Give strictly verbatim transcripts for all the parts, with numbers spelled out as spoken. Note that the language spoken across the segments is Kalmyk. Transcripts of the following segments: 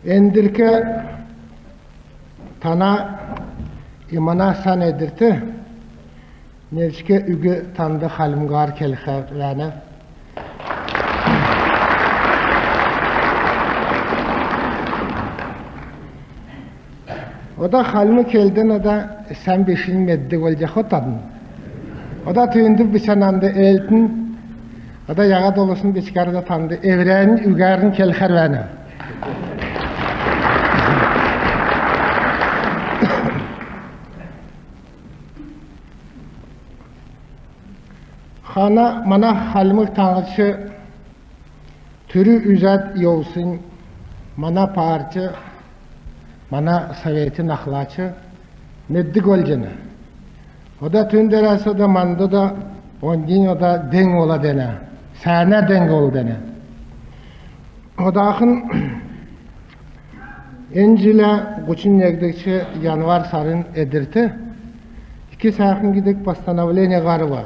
Эндрк тана имана сан эдрт невчк үг танд хальмгар келхәр бәәнә. Ода хальмг келдән ода сән бишинь меддг болҗах тадн. Ода түүнд бичәд, нанд элтн. Ода яһад улсин бичкәр ода танд эврәннь үгәрн келхәр бәәнә. Хана мана Хальмг Таңһч түрү үзәд йовсн мана парть, мана советин ахлач меддг болҗана. Ода түүндәс ода манд ода оньдин ода дең болад бәәнә. Сәәнәр дең болад бәәнә. Одахн эн җилә һучн негдгч январь сарин эдрт ик сәәхн гидг постановление һарв.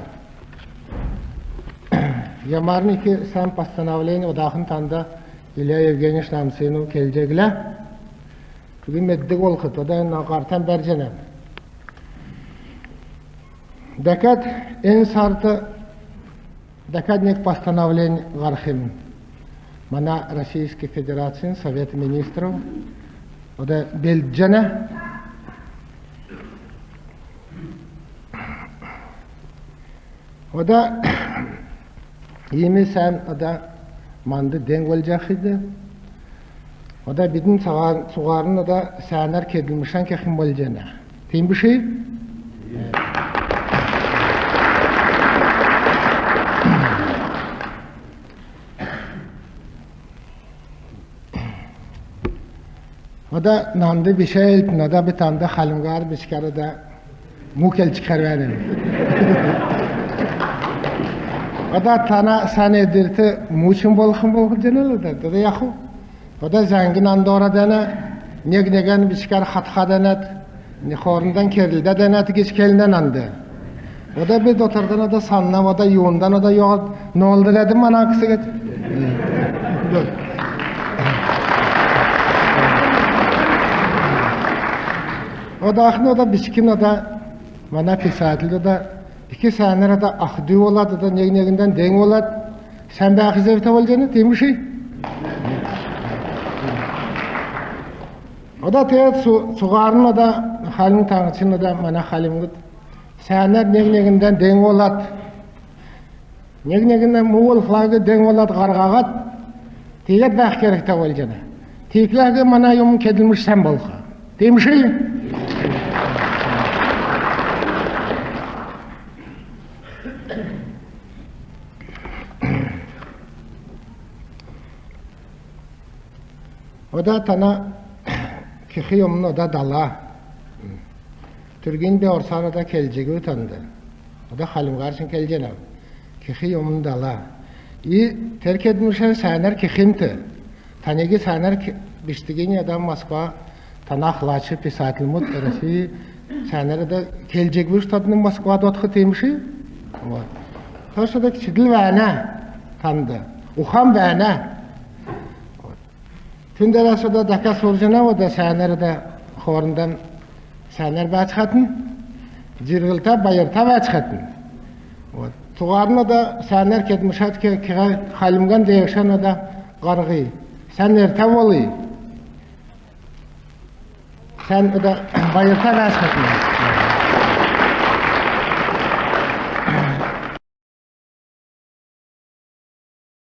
Ямарн ик сән постановление, одахн танд Илья Евгеньевич Намцинов келҗ өглә. Күн меддг болхт, ода эн һартан бәрҗәнәв. Дәкәд эн сарт дәкәд нег постановление һархмн. Мана Российский Федерацин Совет Министров ода белдҗәнә. Ода иим сән ода манд дең болҗах иде. Ода бидн цуһар-, цуһарн ода сәәнәр кедлмшән кехнь болҗана. Тиим биший? Ода нанд бичәд элтн, ода би танд хальмгар бичкәр ода му келчкхәр бәәнәв. Ода тана сән эдрт му чигн болхмн болҗана л ода, ода яхв. Ода зәңг нанд орад бәәнә, нег-негән бичкәр хатхад бәәнәт, хоорндан керлдәд бәәнәт гиҗ келнә нанд. Ода би дотрдан ода саннав, ода юундан ода йовад, ноолдад бәәдм мана кесг гиҗ. Одахн ода бичкн ода мана писатель ода ик сәәнәр ода ах-дү болад, ода нег-негндән дең болад, сән бәәх зөвтә болҗана, тиим биший? Ода тегәд цу-, цуһарн ода Хальмг Таңһчин ода мана хальмгуд сәәнәр нег-негндән дең болад, нег-негндән му болхла дең болад һарһад, тиигәд бәәх кергтә болҗана. Тиигхлә мана юмн кедлмш сән болх. Тиим биший? Ода тана кех юмн ода дала. Түргнь би орсар ода келҗ өгв танд. Ода хальмгар чигн келҗәнәв. Кех юмн дала. И тер кедлмшән сәәнәр кехмт. Таниг сәәнәр ке-, бичдгинь ода Москва, тана ахлач писательмуд Росси сәәнәр ода келҗ өгвш тадн Москвад одхд, тиим биший? Вот. Тос ода кичгдл бәәнә танд. Ухан бәәнә. Вот. Түүндәс ода дәкәд сурҗанав, ода сәәнәр ода хоорндан сәәнәр бәәцхәтн, җирһлтә, байрта бәәцхәтн. Вот. Цуһарн ода сәәнәр кедлмшәд ке-, кеһәд, хальмган деегшән ода һарһий. Сән нертә болий. Сән ода байрта бәәцхәтн.